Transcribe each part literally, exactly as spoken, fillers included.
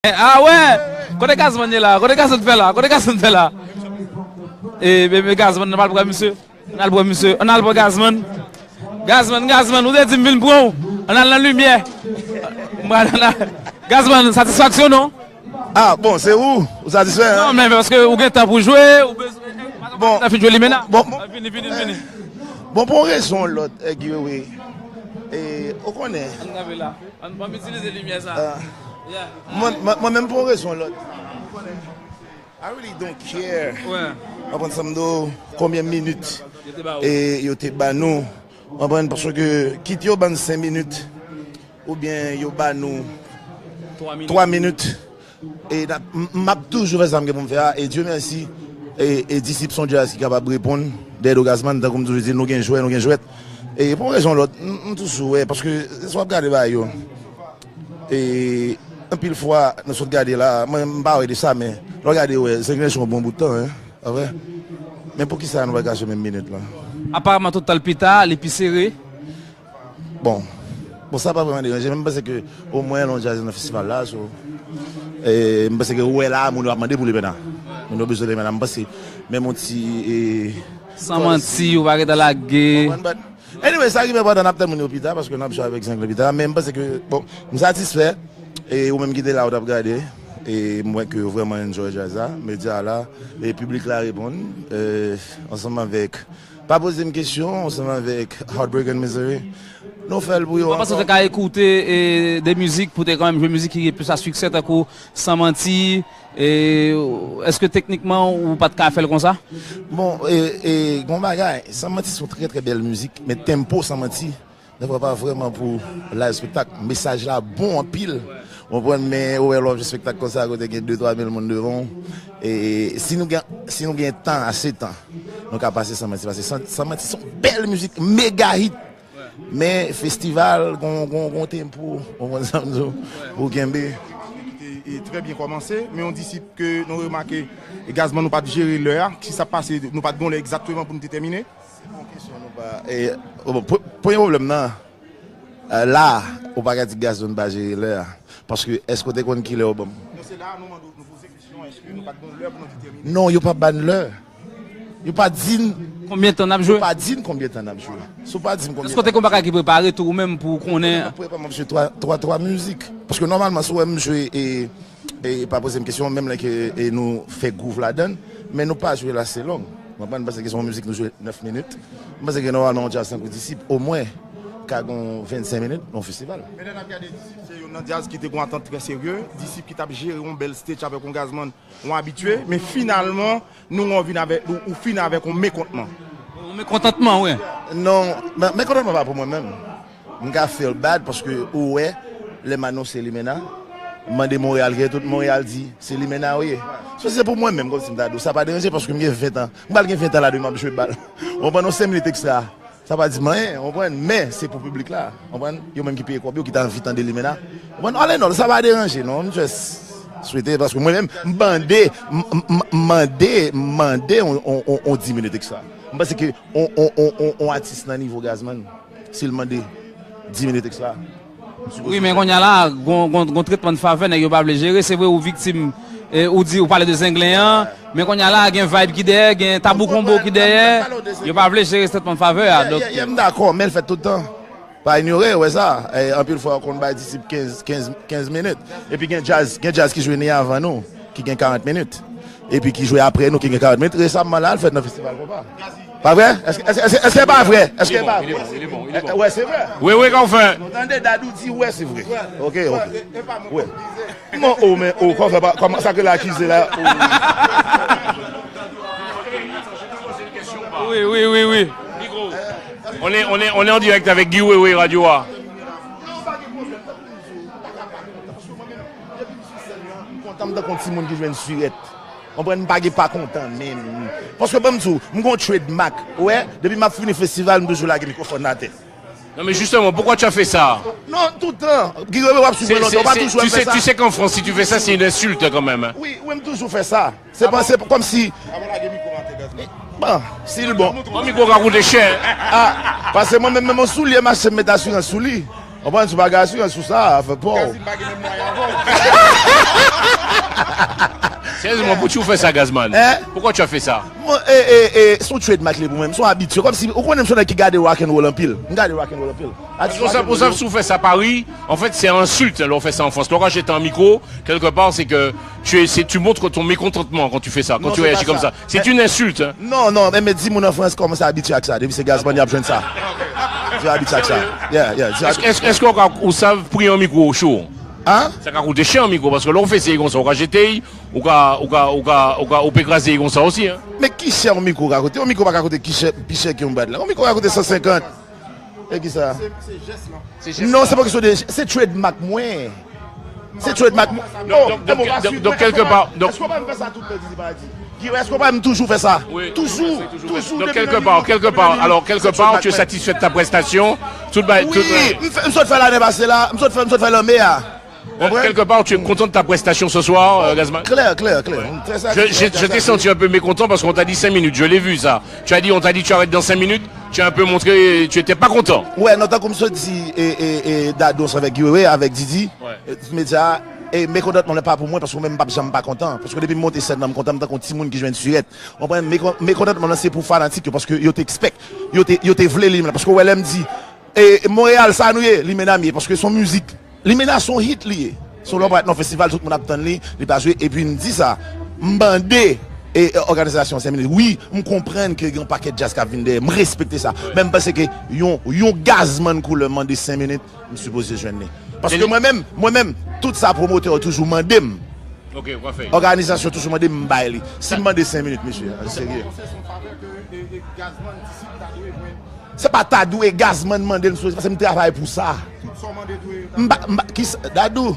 Ah wè! Kote Gazman ye la? Kote Gazman fè la? Kote Gazman fè la? E bebe Gazman, n al pran misye. N al pran misye. N al pran Gazman. Gazman, Gazman, ou te di m vin pran w. Ann al nan limyè. Mwen, ann al. Gazman, satisfaksyon non? Ah, bon, se ou? Ou satisfè, hein? Non, men paske ou gen tan pou jwe, ou bezwen. Bon, nan fin jwe limena. Bon, bon. Vini, vini, vini. Bon, pou yon rezon lòt, eh, Guy Wewe. E, ou konnen. Ann kanpe la. Ann, ban m itilize limyè sa. Ah. Yeah. Mwen, mwen, mwen menm pou yon rezon lòt. I really don't care. Wè. Ou konprann sa m di w, konbyen minit Yo te ba ou. E yo te ba nou. Ou konprann, paske kit yo ban n senk minit, oubyen yo ba nou Twa minit. Twa minit. E n ap, m, m ap toujou fè sa m gen pou m fè a. E Dye mèsi, e, e Disip se yon djaz ki kapab reponn dèyè do Gazman, tankou m toujou di, nou gen jwè, nou gen jwèt. E pou yon rezon ou lòt, m, m toujou wè, paske si w ap gade bagay yo, e anpil fwa, nou sot gade la, mwen m pa wè de sa, men lè w gade, wè, Zenglen se yon bon bout tan, hein, pa vre? Men poukisa nou pa ka jwe menm minit lan? Aparaman, tout tan l pi ta, li pi sere. Bon. Bon, sa pa vrèman deranje, men m panse ke omwen lè yon djaz nan festival la, so, e, m panse ke ou wè la, moun yo ap mande pou limena. Moun yo bezwen limena, m panse. Men yon ti, e, San manti, ou pa gentan lage. Konprann, but anyway, sa ki pi enpòtan, n ap tann moun yo pita, paske n ap jwe avèk Zenglen pita, men m panse ke, bon, m satisfè, e ou menm ki te la, ou t ap gade, e m wè ke yo vrèman enjoy djaz la, medya la, e piblik la reponn, e, ansanm avèk Pa poze m kesyon, ansanm avèk Heartbreak and Misery. Nou fè l pou yo ankò. Ou pa panse w te ka ekoute, e, de mizik pou te kanmenm jwe mizik ki gen plis a siksè, tankou San Manti, e, èske teknikman ou pa t ka fè l konsa? Bon, e, e, gon bagay, San Manti se yon trè, trè bèl mizik, men tempo San Manti, dèfwa pa vrèman pou live spektak. Mesaj la bon anpil. Ou konprann, men ou wè lè w ap jwe spektak konsa, kote gen de twa mil moun devan w. E si nou gen, si nou gen tan, ase tan, nou ka pase San Manti. Paske San, San Manti se yon bèl mizik, mega hit. Men festival, gon, gon, gon tempo, ou konprann sa m di w, pou kenbe. Ki te, e, trè byen kòmanse, men yon Disip ke nou remake, e Gazman nou pa t jere lè a. Ki sa k pase, nou pa t gon lè egzakteman pou nou te tèmine? Se pa yon kesyon nou pa, e, bon, pre-, premye pwoblèm nan, e, la, ou pa ka di Gazman pa jere lè a. Paske èske w te konn ki lè w ban m? Non, se la nou mande, nou poze kesyon, èske nou pa t gon lè pou nou detèmine? Non, yo pa ban n lè. Yo pa di n. Konbyen tan n ap jwe? Yo pa di n konbyen tan n ap jwe. Si w pa di m konbyen tan. Èske w te gon bagay ki prepare tou ou menm pou w konnen? Mwen prepare m ap jwe twa, twa, twa mizik. Paske nòmalman, si w wè m jwe, e, e pa poze m kesyon, menm lè ke, e nou fè gwouv ladan l, men nou pa jwe l ase long. Ou konprann? M panse ke se yon mizik nou jwe nèf minit. M panse ke nòmalman yon djaz tankou Disip, omwen, ka gon vennsenk minit nan yon festival. Men lè n ap gade Disip, se youn nan djaz ki te gon atant trè serye. Disip ki t ap jere yon bèl stage avèk yon Gazman, yon abitye. Men finalman, nou wè w vin avèk, ou, ou fin avèk yon mekontman. Yon mekontantman, wi. Non, men, mekontantman pa pou mwen menm. M ka feel bad paske ou wè, lè m anonse Limena, m mande Monreyal, gen tout Monreyal di, se Limena ou ye. So, se pou mwen menm, kòmsi m ta di w, sa pa deranje paske m gen ven tan. M pral gen ven tan la demen m ap jwe bal. Ou konprann, yon senk minit ekstra. Sa pa di m anyen, ou konprann, men se pou piblik la. Ou konprann, yo menm ki peye kòb yo, ki ta anvi tande Limena. Ou konprann, all in all, sa pa deranje, non. M just swete, paske mwen menm, m mande, m, m, m mande, m mande on, on, on, on dis minit ekstra. M panse ke on, on, on, on, on atis nan nivo Gazman, si l mande dis minit ekstra. Wi, men kounye a la, gon, gon, gon tretman de favè, nèg yo pa vle jere. Se vre, ou viktim, e, ou di, ou pale de Zenglen an, men kounye a la, gen vibe ki dèyè, gen Tabou Konbo ki dèyè. Yo pa vle jere tretman de favè a. Donk, yeah, yeah, m dakò, men l fèt tout tan. Pa inyore, ou wè sa. E, anpil fwa, yo konn bay Disip kenz, kenz, kenz minit. Epi gen djaz, gen djaz ki jwe ni avan nou, ki gen karant minit. Epi ki jwe apre nou, ki gen karant minit. Resaman la, l fèt nan festival konpa. Pa vre? Èske, èske, èske, èske pa vre? Èske pa vre? Li bon, li bon, li bon. Wè, se vre. Wi, wi, Kòfè. Nou tande Dadou di, wè, se vre. Ok, ok. Wè. Bon, oh, men, oh, Kòfè, pa, kòman, sa ke l akize la? Oh. Wi, wi, wi, wi. On est, on est, on est en direct avec Guy Wewe Radio A. M kontan, m tankou yon timoun ki jwenn sirèt. Konprann, m pa gen pa kontan menm. Paske ban m di w, m gon trademark. Ou wè, depi m ap fini festival, m toujou lage mikwofòn atè. Non, mais justement, pourquoi tu as fait ça? Non, tout tan. Guy Wewe, w ap swiv mwen lontan, w pa toujou wè m fè sa. Tu sais, tu sais qu'en France, si tu fais ça, c'est une insulte quand même, hein. Wi, wi, m toujou fè sa. Se pa, se kòmsi. Bon, si l bon. Yon mikwo ka koute chè. Ah, paske mwen menm, menm yon soulye m achte, m met asirans sou li. Ou konprann, si w pa gen asirans sou sa, fè pa w. Sérieusement, pourquoi tu fais ça, Gazman? Hein? Pourquoi tu as fait ça? Mwen, e, e, e, se yon trademark li pou mwen. Se yon abitye. Kòmsi, ou konnen m se yon nèg ki gade rock and roll anpil. M gade rock and roll anpil. Atis rock and roll. Pou sa, pou sa, si w fè sa Paris, en fait, c'est une insulte, lè w fè sa en France. Lè w ka jete an mikro, quelque part, c'est que tu es, c'est, tu montres ton mécontentement quand tu fais ça, quand tu réagis comme ça. C'est une insulte, hein. Non, non, men, men di moun an Frans kòmanse abitye ak sa. Depi se Gazman y ap jwenn sa. Yo abitye ak sa. Yeah, yeah. Èske, èske, èske w ka, ou sav pri an mikro cho? Hein? Sa ka koute chè an mikro, paske lè w fè se konsa, ou ka jete, ou ka, ou ka, ou ka, ou ka, ou pe kraze konsa osi, hein. Men ki chè yon mikro ka koute? Yon mikro pa ka koute ki chè, pi chè ki yon bad la. Yon mikro ka koute san senkant. E ki sa? Non, se pa kesyon de, se trademark mwen. Se trademark mwen. Donk, donk, donk, donk, quelque part, donk, èske w pa m fè sa tout tan, Didi Paradis? Guy, èske w pa m toujou fè sa? Toujou, toujou. Donk, quelque part, quelque part, alors, quelque part, tu es satisfait de ta prestation. Tout ba, tout, wi, m fè, m sot fè lannen pase la, m sot fè, m sot fè lanmè a. Euh, quelque part, tu es content de ta prestation ce soir, euh, Gazman? Klè, klè, klè. M trè satisfè. Je, je, je t'ai senti un peu mécontent parce qu'on t'a dit cinq minutes. Je l'ai vu, ça. Tu as dit, on t'a dit, tu arrêtes dans cinq minutes. Tu as un peu montré, tu étais pas content. Wè, non, tankou m sot di, e, e, e, Dadou ansanm avèk Guy Wewe, avèk Didi, e, medya, e, mekontantman nan pa pou mwen, paske mwen menm m p ap janm pa kontan. Paske depi m monte sèn nan, m kontan, m tankou yon timoun ki jwenn sirèt. Ou konprann? Meko-, mekontantman nan se pou fanatik yo, paske yo te expect, yo te, yo te vle li menm la. Paske w wè lè m di, e Montréal, sa nou ye, li menm n ye, paske se yon mizik. Li menm se yon hit li ye. Se yon lè w pa nan festival, tout moun ap tann li, li pa jwe. Epi m di sa, m mande, e, òganizasyon senk minit. Wi, m konprann ke gen yon pakèt djaz k ap vin dèyè. M respekte sa. Men m panse ke yon, yon Gazman koulè mande senk minit, m sipoze jwenn li. Paske mwen menm, mwen menm, tout sa pwomotè yo toujou mande m. Ok, w ap fè. Òganizasyon toujou mande m, m bay li. Si m mande senk minit, mesye, an serye. Se pa Dadou e Gazman mande l, m sipoze, paske m travay pou sa. M pa, m pa, ki sa, Dadou?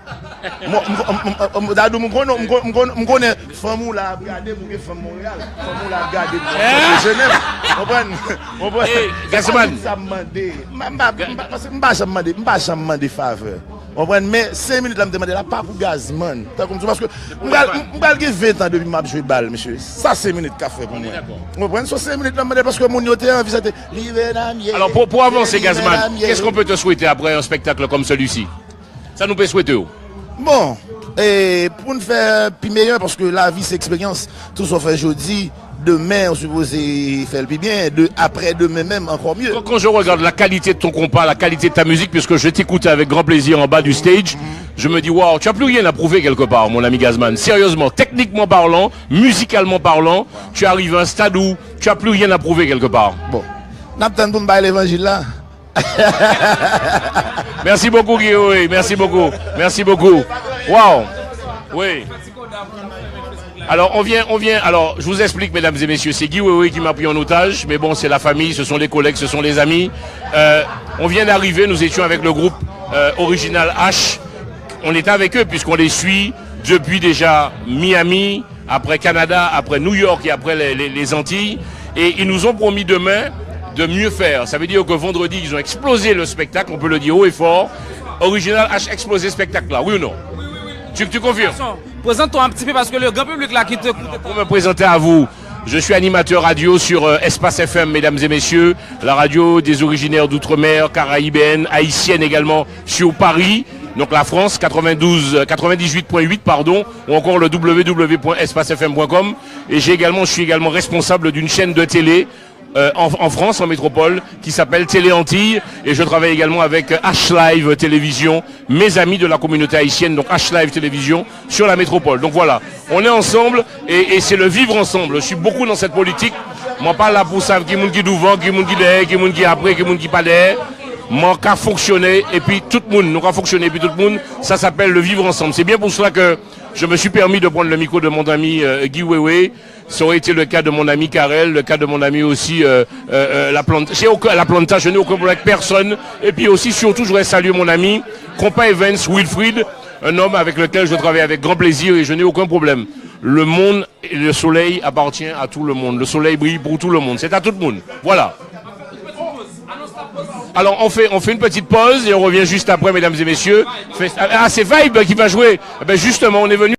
Mwen, m, m, m, m, Dadou, m konnen, m konnen, m konnen fanm ou la ap gade m, ou gen fanm Montréal. Fanm ou la ap gade m, fanm Jenèv. Konprann? Konprann? Hey, Gazman. Se pa tout sa m mande. M pa, m pa, m pa, paske m pa janm mande, m pa janm mande favè. Konprann? Men senk minit la m te mande la, pa pou Gazman. Tankou m di w, paske m pral, m, m pral gen ven tan depi m ap jwe bal, mesye. Sa senk minit ka fè pou mwen. Ou konprann? So senk minit la m mande l paske moun yo te anvi sa te li menm ye. Alors, pour, pour avancer, Gazman, qu'est-ce qu'on peut te souhaiter après un spectacle comme celui-ci? Sa nou pe swete w? Bon, e pou n fè pi meyè, paske lavi se eksperyans, tout sa w fè jodi, demen, ou sipoze fè l pi byen, de, aprè demen menm, ankò mye. Quand, quand je regarde la qualité de ton compas, la qualité de ta musique, puisque je t'écoute avec grand plaisir en bas du stage, je me dis, waouh, tu as plus rien à prouver quelque part, mon ami Gazman. Sérieusement, techniquement parlant, musicalement parlant, tu arrives à un stade où tu as plus rien à prouver quelque part. Bon, n ap tann pou m bay levanjil la. Merci beaucoup, Guy. Oui, merci beaucoup. Merci beaucoup. Wow. Oui. Alors, on vient, on vient, alors, je vous explique, mesdames et messieurs, c'est Guy Wewe qui m'a pris en otage, mais bon, c'est la famille, ce sont les collègues, ce sont les amis. Euh, on vient d'arriver, nous étions avec le groupe, euh, Original H. On est avec eux puisqu'on les suit depuis déjà Miami, après Canada, après New York et après les, les, les Antilles. Et ils nous ont promis demain de mieux faire. Ça veut dire que vendredi, ils ont explosé le spectacle, on peut le dire haut et fort. Original H explosé spectacle là, oui ou non? Tu, tu confirmes? Prezante w yon ti pe paske le gran piblik la ki te koute. Pour me présenter à vous, je suis animateur radio sur, euh, Espace F M, mesdames et messieurs, la radio des originaires d'outre-mer, caribéenne, haïtienne également, sur Paris, donc la France, quatre-vingt-douze, euh, quatre-vingt-dix-huit point huit, pardon, ou encore le w w w point espace f m point com. Et j'ai également, je suis également responsable d'une chaîne de télé, euh, en, en France, en métropole, qui s'appelle Télé Antilles. Et je travaille également avec, euh, H Live Télévision, mes amis de la communauté haïtienne, donc H Live Télévision, sur la métropole. Donc voilà, on est ensemble et, et c'est le vivre ensemble. Je suis beaucoup dans cette politique. Mwen pa la pou sav ki moun ki douvan, ki moun ki dèyè, ki moun ki apre, ki moun ki pa dèyè. Mwen ka fonksyone epi tout moun, nou ka fonksyone epi tout moun. Ça s'appelle le vivre ensemble. C'est bien pour cela que je me suis permis de prendre le micro de mon ami, euh, Guy Wewe. Ça aurait été le cas de mon ami Carel, le cas de mon ami aussi, euh, euh, euh, La Planta. J'ai aucun, La Planta, je n'ai aucun problème avec personne. Et puis aussi, surtout, je voudrais saluer mon ami, compas Evans Wilfried, un homme avec lequel je travaille avec grand plaisir et je n'ai aucun problème. Le monde et le soleil appartient à tout le monde. Le soleil brille pour tout le monde. C'est à tout le monde. Voilà. Alors, on fait, on fait une petite pause et on revient juste après, mesdames et messieurs. Fest-, ah, c'est Vibe qui va jouer. Eh ben, justement, on est venu